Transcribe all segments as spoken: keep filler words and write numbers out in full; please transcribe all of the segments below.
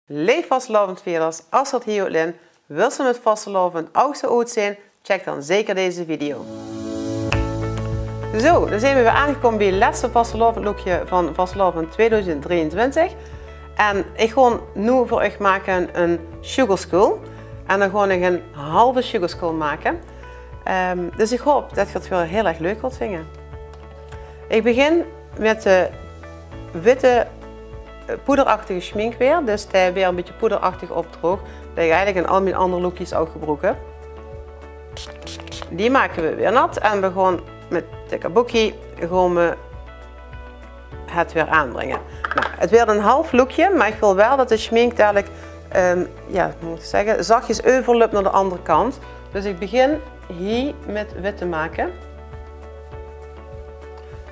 Leef vastelaovendvierders, as geer hie oet lin, wils se mit vastelaovend ouch zoe oetzeen, check dan zeker deze video. Zo, dan zeen we weer aangekómme bie 't lètste vastelaovendlookje van vastelaovend tweeduizend drieëntwintig. En ich gaon noe veur uch make ein sjoegelskuul. En dan gaon ich ein halve sjoegelskuul make. Ehm, dus ich haop det geer 't weer hiel erg leuk gaot vinge. Ich begin mit de witte, eh, poederachtige sjmink weer. Dus dae weer ein bietje poederachtig opdroog. Det ich eigelik in al mien anger lookjes ouch gebroek höb. Die make we weer nat en we gaon mit de kabuki gaon we 't weer aanbringe. Nou, 't weurt ein half lookje, mer ich wil waal det de sjmink dalik, ehm, jao, wie mót ich zègke, zachjes euverlöp nao de anger kant. Dus ich begin hie mit wit te make.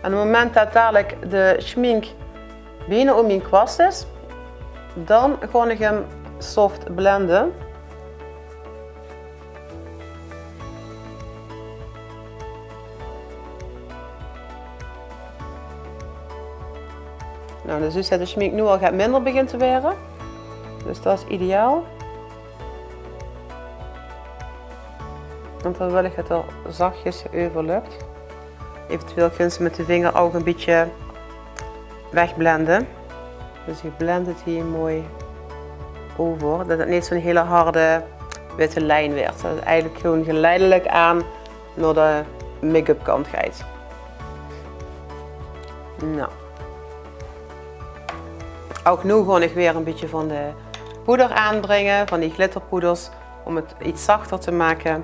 En op 't moment det dalik de sjmink bienao óm mien kwast is, dan gaon ich 'm soft blende. Nou, dus zuus se det de sjmink noe al get minder begint te waere. Dus det is ideaal. Want dan wil ich det 't zachjes euverlöp. Eventueel kins se mit de vinger ouch ein bietje wegblende. Dus ich blend 't hie mooi euver. Det 't neet zoe'n hiel harde witte lien weurt. Det 't eigelik gewoon geleidelik aan nao de make-up kant geit. Nou. Ouch noe gaon ich weer ein bietje van de poeder aanbringe, van die glitterpoeders, óm 't get zachter te make.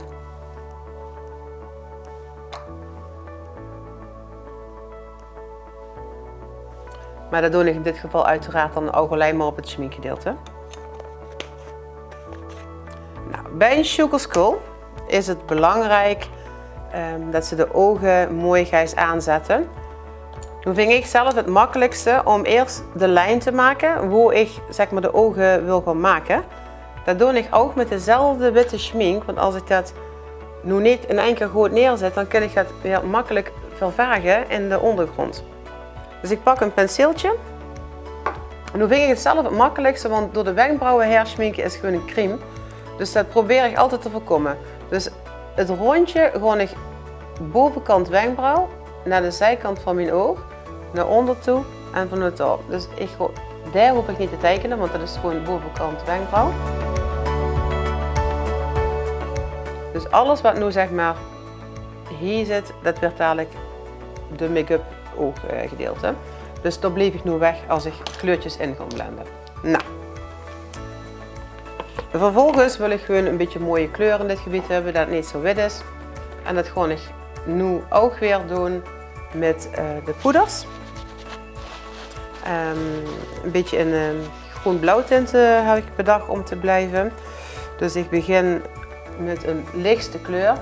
Mer det doon ich in dit geval oeteraard dan ouch allein mer op 't sjminkgedeilte. Nou, bie ein sjoegelskuul is 't belangriek, ehm, det se de ouge mooi geis aanzètte. Noe ving ich zelf 't makkelikste óm iers de lien te make wo ich, zeg mer, de ouge wil gaon make. Det doon ich ouch mit dezelfde witte sjmink, want as ich det noe neet in ein kier good neerzèt, dan kin ich 't weer makkelik vervaege in de óngergróndj. Dus ich pak ein penseeltje. En noe ving ich 't zelf 't makkelikste, want door de wenkbrauwe haer sjminke is gewoon ein crime. Dus det probeer ich altied te veurkómme. Dus 't róndjje gaon ich bovekant wenkbrauw, nao de ziekant van mien oug, nao ónger toe en vanoet dao. Dus ich gaon, dao hoof ich neet te teikene, want det is gewoon bovekant wenkbrauw. Dus alles waat noe, zeg mer, hie zit, det weurt dalik de make-up oug, eh, gedeilte. Dus dao blief ich noe weg as ich kleurtjes in gaon blende. Nou. Vervolges wil ich gewoon ein bietje mooie kleur in dit gebied höbbe, det 't neet zoe wit is. En det gaon ich noe ouch weer doon mit, eh, de poeders. Ehm, ein bietje ein, ehm, groen-blauw tint, eh, höb ich bedach óm te blieve. Dus ich begin mit ein lichste kleur.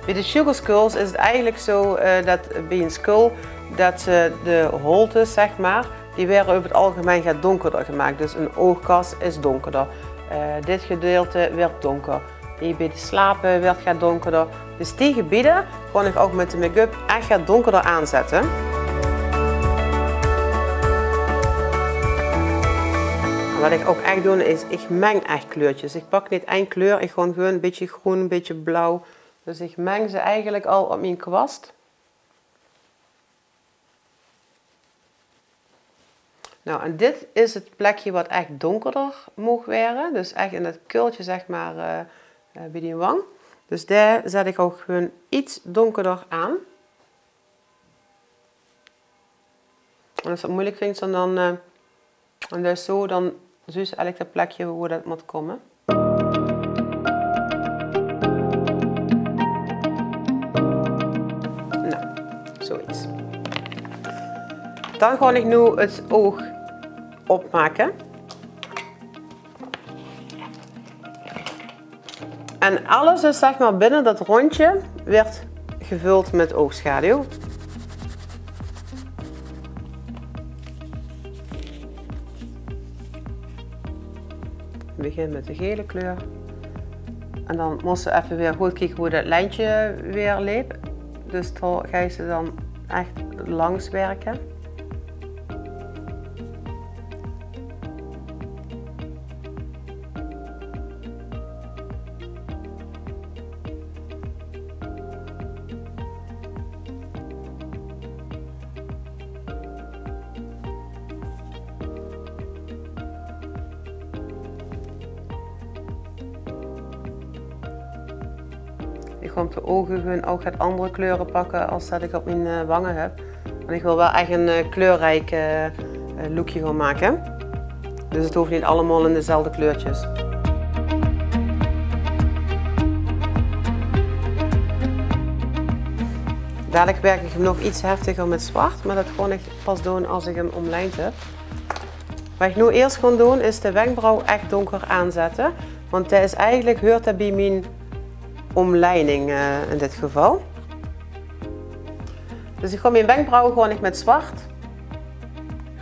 Bie de sjoegelskuuls is 't eigelik zoe, eh, det bie ein skuul det, eh, de holtes, zeg mer, die waere euver 't algemein get dónkerder gemaak. Dus ein ougkas is dónkerder. Eh, dit gedeilte weurt dónker. Hie bie de slape weurt get dónkerder. Dus die gebiede gaon ich ouch mit de make-up ech get dónkerder aanzètte. En waat ich ouch ech doon is, ich meng ech kleurtjes. Ich pak neet ein kleur, ich gaon gewoon ein bietje groen, ein bietje blauw. Dus ich meng ze eigelik al op mien kwast. Nou, en dit is 't plekje waat ech dónkerder maog waere. Dus ech in det kuultje, zeg mer, eh, eh, bie die wang. Dus dao zèt ich ouch gewoon get dónkerder aan. En as se det meujelik vinjs, dan, dan, eh, en dus zoe, dan zuus se eigelik 't plekje wo det mót kómme. Nou, zoe get. Dan gaon ich noe 't oug opmake. En alles is, zeg mer, binne det róndjje weurt gevöld mit ougsjaduw. Begin mit de gele kleur. En dan mós se effe weer good kieke wo det lijntje weer leep. Dus dao geis se dan ech langs wirke. Óm de ouge gewoon ouch get anger kleure pakke es det ich op mien, eh, wange höb. Want ich wil waal ech ein, eh, kleurriek, eh, lookje gaon make. Dus het hoof neet allemaol in dezelfde kleurtjes. Dalik wirk ich nog get heftiger mit zwart, mer det gaon ich pas doon es ich 'm ómlijnd höb. Waat ich noe iers gaon doon, is de wenkbrauw ech donker aanzètte. Want det is eigelik, huurt det bie mien ómlijning, eh, in dit geval. Dus ich gaon mien wenkbrauwe gaon ich mit zwart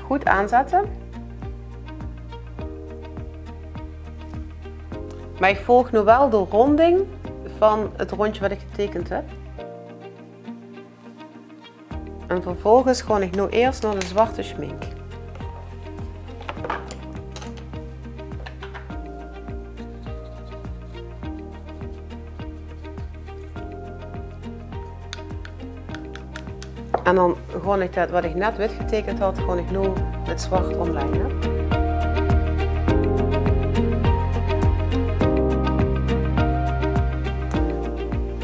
good aanzètte. Mer ich volg noe waal de rónding van het róndje waat ich geteikend höb. En vervolges gaon ich noe iers nao de zwarte sjmink. En dan gaon ich det waat ich net wit geteikend had, gaon ich noe mit zwart ómlijne.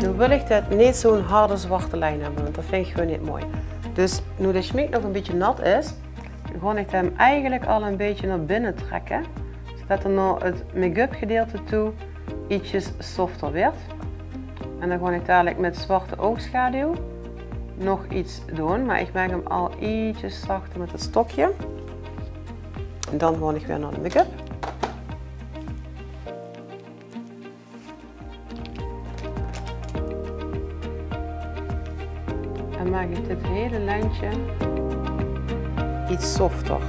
Noe wil ich det neet zo'n harde zwarte lijn höbbe, want det vinj ich gewoon neet mooi. Dus noe de sjmink nog ein bietje nat is, gaon ich 'm eigelik al ein bietje nao binne trèkke, zodet 'r nao het make-up gedeelte toe ietsjes softer wuuert. En dan gaon ich dalik mit zwarte ougsjaduw nog get doon, mer ich maak 'm al ietsjes zachter mit het stokje. En dan gaon ich weer nao de make-up. En maak ich dit hele lijntje iets softer.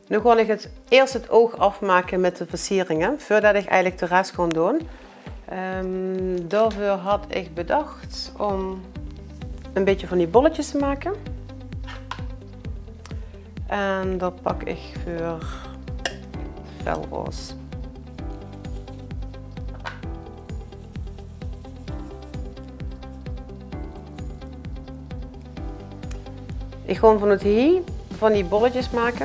Noe gaon ich het, iers het oug aafmake mit de versieringe, veurdet ich eigelik de res gaon doon. Ehm, daoveur had ich bedach óm ein bietje van die bolletjes te make. En det pak ich veur felroze. Ich gaon vanoet hie van die bolletjes make.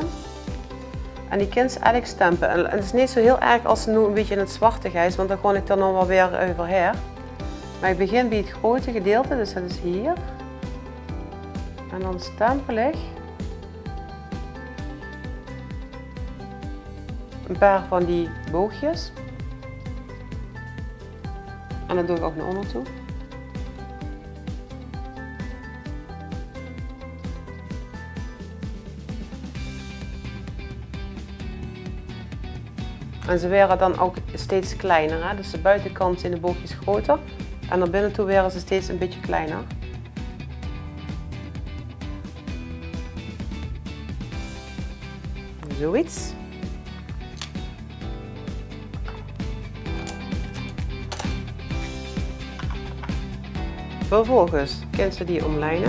En die kins se eigelik stempe. En het is neet zo hiel erg es se noe ein bietje in het zwarte geis, want dan gaon ich dan nog waal weer euverhaer. Mer ich begin bie het groete gedeelte, dus det is hie. En dan stempel ich ein paar van die boogjes. En det doon ich ouch nao ónger toe. En ze waere dan ouch steeds kleiner, hè? Dus de boetekant zeen de boogjes groter en nao binne toe waere ze steeds ein bietje kleiner. Zoiets. Vervolges kins se die ómlijne.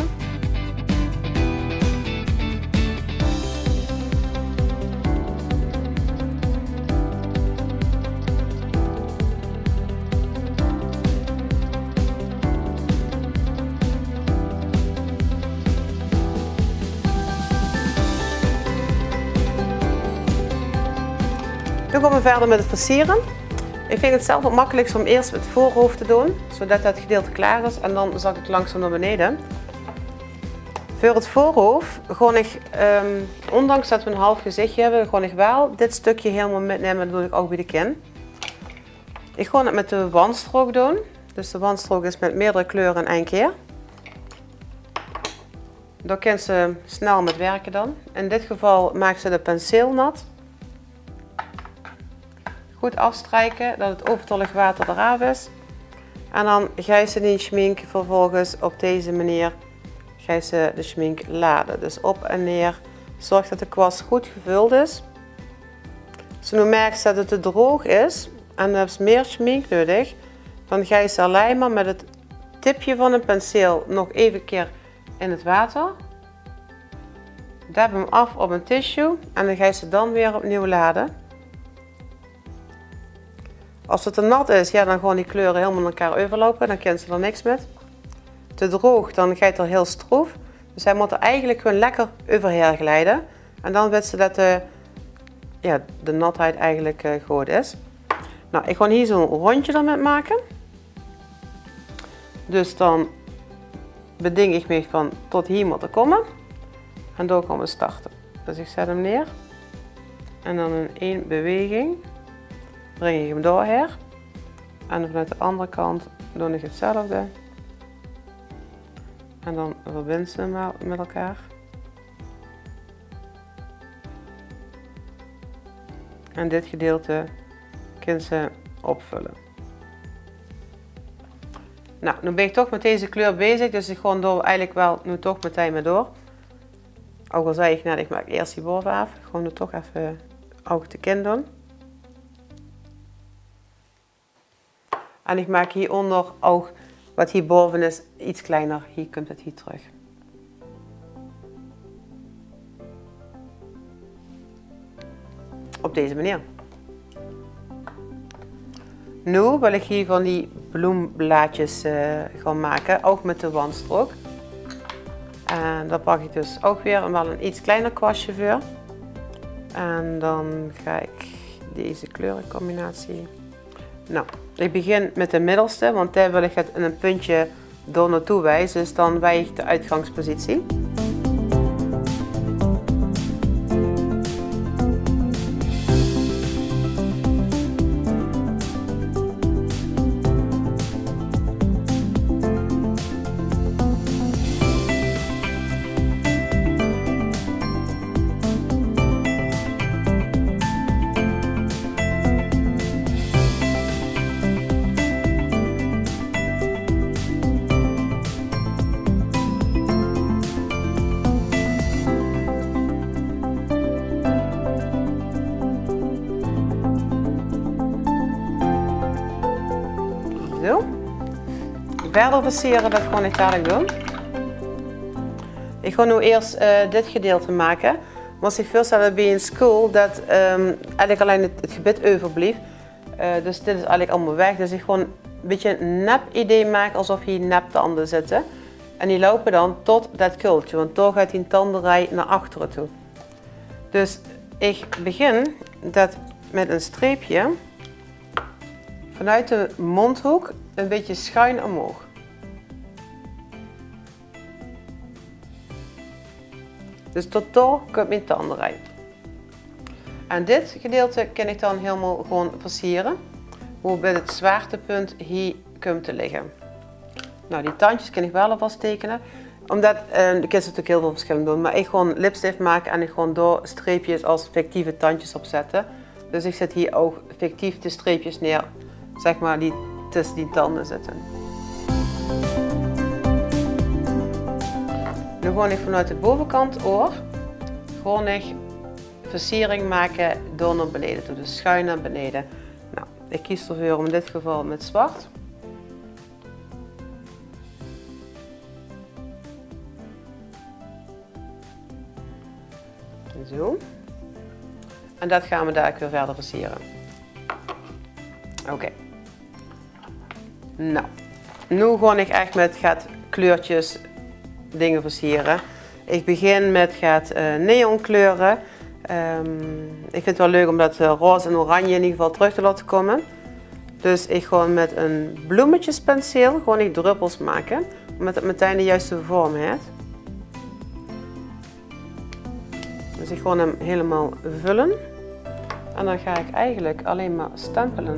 Dan gaon v'r wiejer mit 't versiere. Ich vinj 't zelf 't mekkelikste óm iers 't veurhoof te doon, zodet det gedeelte klaor is en dan zak ich langzaam nao beneje. Veur 't veurhoof gaon ich, ehm, óndanks det v'r ein haaf gezichje höbbe, gaon ich waal dit stökske hielemaol mitnumme, det doon ich ouch bie de kin. Ich gaon 't mit de wandstrook doon. Dus de wandstrook is mit meerdere kleure in ein kier. Dao kins se snel mit wirke dan. In dit geval maaks se de penseel nat. Good aafstrieke, det 't euvertollig water d'raaf is. En dan geis se die sjmink vervolges op deze meneer, geis se de sjmink lade. Dus op en neer. Zörg det de kwas good gevöld is. Es se noe merks det 't te droog is en höbs se mier sjmink neudig, dan geis se allein mer mit 't tipje van de penseel nog effe ein kier in 't water. Dep 'm aaf op ein tissue en dan geis se dan weer opnuuj lade. Es 't te nat is, jao, dan gaon die kleure hielemaol in elkaar euverloupe, dan kins se d'r niks mit. te droog, dan geit 'r hiel stroef. Dus hae mót 'r eigelik gewoon lekker euverhaer glijde. En dan wits se det de, jao, de natheid eigelik, eh, good is. Nou, ich gaon hie zo'n rondje d'rmit make. Dus dan bedink ich mich van tot hie mót 'r kómme. En dao kómme we starte. Dus ich zèt 'm neer. En dan in ein beweging bring ich 'm dao haer. En vanoet de anger kant doon ich 'tzelfde. En dan verbinds se 'm waal mit elkaar. En dit gedeilte kins se opvölle. Nou, noe bin ich toch mit deze kleur bezig, dus ich gaon dao eigelik waal noe toch metein mit door. Ouch al zag ich net, ich maak iers die bove aaf. Gewoon d'r toch effe ouch de kin doon. En ich maak hie ónder ouch, wat hie bove is, iets kleiner. Hie kump 't hie trök. Op deze manier. Noe wil ich hie van die bloemblaadjes, eh, gaon make, ouch mit de wandstrook. En dao pak ich dus ouch weer waal ein iets kleiner kwastje veur. En dan gaon ich deze kleurecombinatie. Nou, ich begin mit de middelste, want dao wil ich 't in ein puntje dao naotoe wieze, dus dan weit ich de oetgangspositie. Zo. Wiejer versiere, det gaon ich dalik doon. Ich gaon noe iers, eh, dit gedeilte make. Mós dich veurstelle bie ein school det, ehm, eigelik allein 't, 't gebit euverblief. Eh, dus dit is eigelik allemaol weg. Dus ich gaon ein bietje ein nep-idee make, esof hie neptande zitte. En die loupe dan tot det kultje, want dao geit die tanderie nao achtere toe. Dus ich begin det mit ein streepje vanoet de móndhook ein bietje sjuin omhoog. Dus tot dao kump mien tanderie. En dit gedeilte kin ich dan hielemaol gaon versiere, woebie 't zwaartepunt hie kump te ligke. Nou, die tandjes kin ich waal alvas teikene. Ómdet, eh, de kins natuurlik hiel väöl versjillend doon, mer ich gaon lipstift make en ich gaon dao streepjes es fictieve tandjes op zètte. Dus ich zèt hie ouch fictief de streepjes neer, zeg mer, die tösse die tande zitte. Noe gaon ich vanoet de bovekant oor, gaon ich versiering make door nao benaeje toe, dus sjuin nao benaeje. Nou, ich kies d'rveur óm in dit geval mit zwart. Zo. En det gaon we dalik weer wiejer versiere. Oké. Nou, noe gaon ich ech mit get kleurtjes dinger versiere. Ich begin mit get, eh, neonkleure. Ehm, ich vinj 't waal leuk óm det, eh, roze en oranje in eder geval trök te laote kómme. Dus ich gaon mit ein bloemekjespenseel gaon ich dröppels make, ómdet 't metein de juiste vorm haet. Dus ich gaon 'm hielemaol völle. En dan gaon ich eigelik allein mer stempele.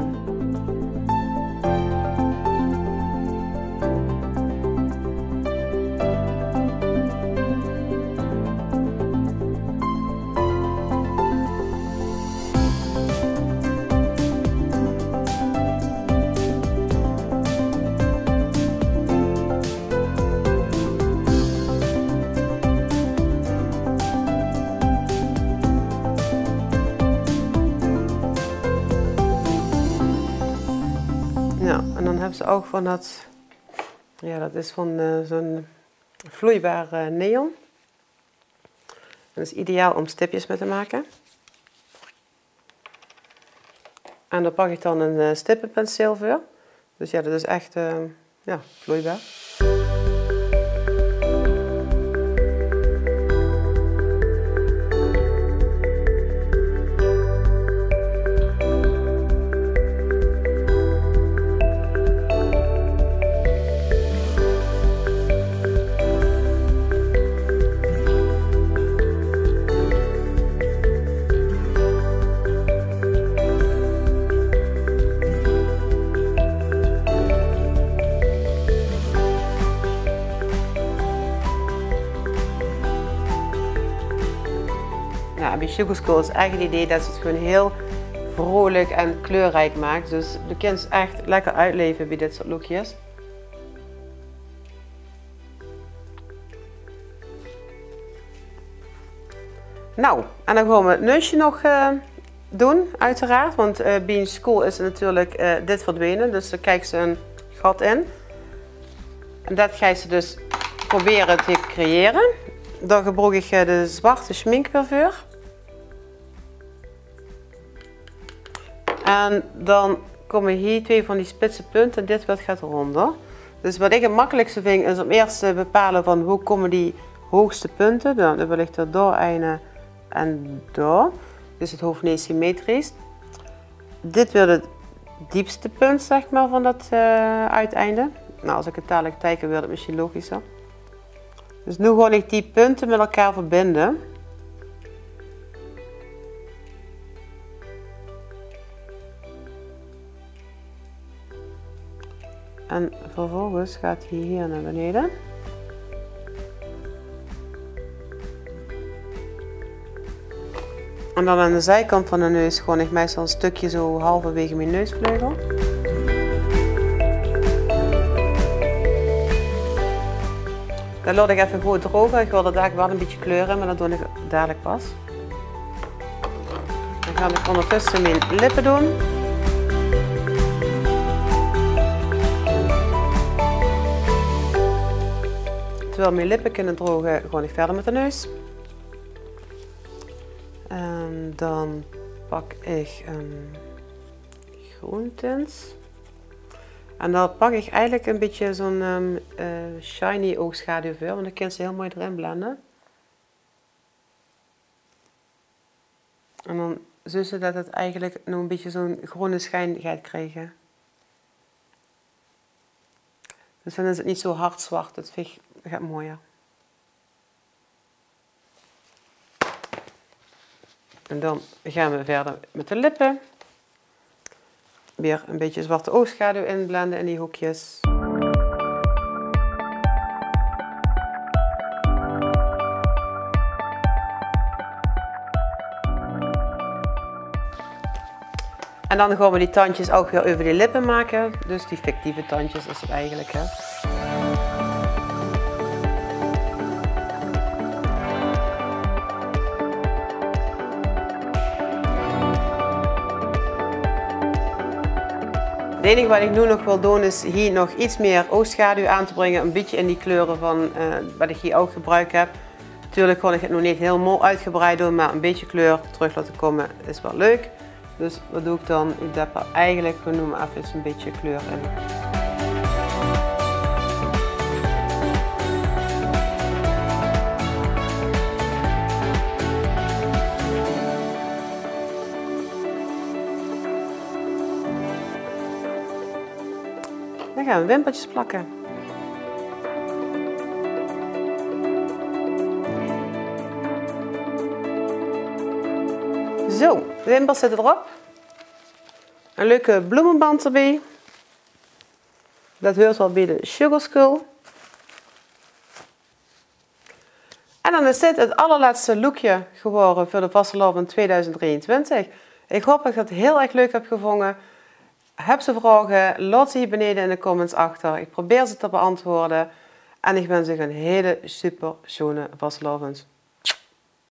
Jao, en dan höbs se ouch van det, jao, det is van, eh, zo'n vloeibaar, eh, neon. Det is ideaal óm stipjes mit te make. En dao pak ich dan ein, eh, stippepenseel veur. Dus jao, det is ech, eh, jao, vloeibaar. Sugar Skull is ech 't idee det se 't gewoon hiel vrolik en kleurriek maaks. Dus de kins ech lekker oetleve bie dit soort lookjes. Nou, en dan gaon we 't neusje nog, eh, doon, oeteraard. Want, eh, bie 'n skuul is 't natuurlik, eh, dit verdwene. Dus dan krieg se 'n gat in. En det geis se dus probere te creëre. Dao gebroek ich, eh, de zwarte sjmink weer veur. En dan kómme hie twee van die spitse punte en dit weurt get rónder. Dus waat ich 't makkelikste vinj is óm iers te bepaole van wo kómme die hoogste punte. Dan wil ich d'r dao eine en dao. Dus 't hoof neet symmetrisch. Dit weurt 't diepste punt, zeg maar, van det, eh, oeteinde. Nou, es ich 't dalik teike, weurt 't mesjien logischer. Dus noe gaon ich die punte mit elkaar verbinde. En vervolges geit hae hie nao benede. En dan aan de ziekant van de neus gaon ich meistal ein stökske zo halverwege mien neusvleugel. Det laot ich effe good droge. Ich wil d'r eigelik waal ein bietje kleur in, mer det doon ich dalik pas. Dan gaon ich óngertösse mien lippe doon. Terwiel mien lippe kinne droge, gaon ich wiejer mit de neus. En dan pak ich ein groen tint. En dan pak ich eigelik ein bietje zo'n, ehm, eh, shiny oogschaduw veur, want dan kins se hiel mooi d'rin blende. En dan zuus se det 't eigelik nog ein bietje zo'n groene sjijn geit kriege. Dus dan is 't neet zo hard zwart, det vinj ich get mooier. En dan gaon we wiejer mit de lippe. Wiejer ein bietje zwarte oogschaduw inblende in die hoekjes. En dan gaon we die tandjes ouch weer euver die lippe make. Dus die fictieve tandjes is 't eigelik, hè. 't Einige waat ich noe nog wil doon is hie nog get mieë oogschaduw aan te bringe. Ein bietje in die kleure van, eh, waat ich hie ouch gebroek höb. Natuurlik gaon ich 't noe neet hielemaol oetgebreid doon, mer ein bietje kleur trök laote kómme is waal leuk. Dus waat doon ich dan? Ich dep d'r eigelik gewoon noe mer effe ein bietje kleur in. Dan gaon we wimpertjes plakke. Zo, de wimpers zitte d'rop. Ein leuke bloemeband d'rbie. Det huurt waal bie de Sugar Skull. En dan is dit 't allerlètste lookje gewore veur de vastelaovend tweeduizend drieëntwintig. Ich haop det geer 't hiel erg leuk höb gevónje. Höb geer vraoge, laot ze hie beneje in de comments achter. Ich probeer ze te beantwoorde. En ich wins uch ein hele super sjoene vastelaovend.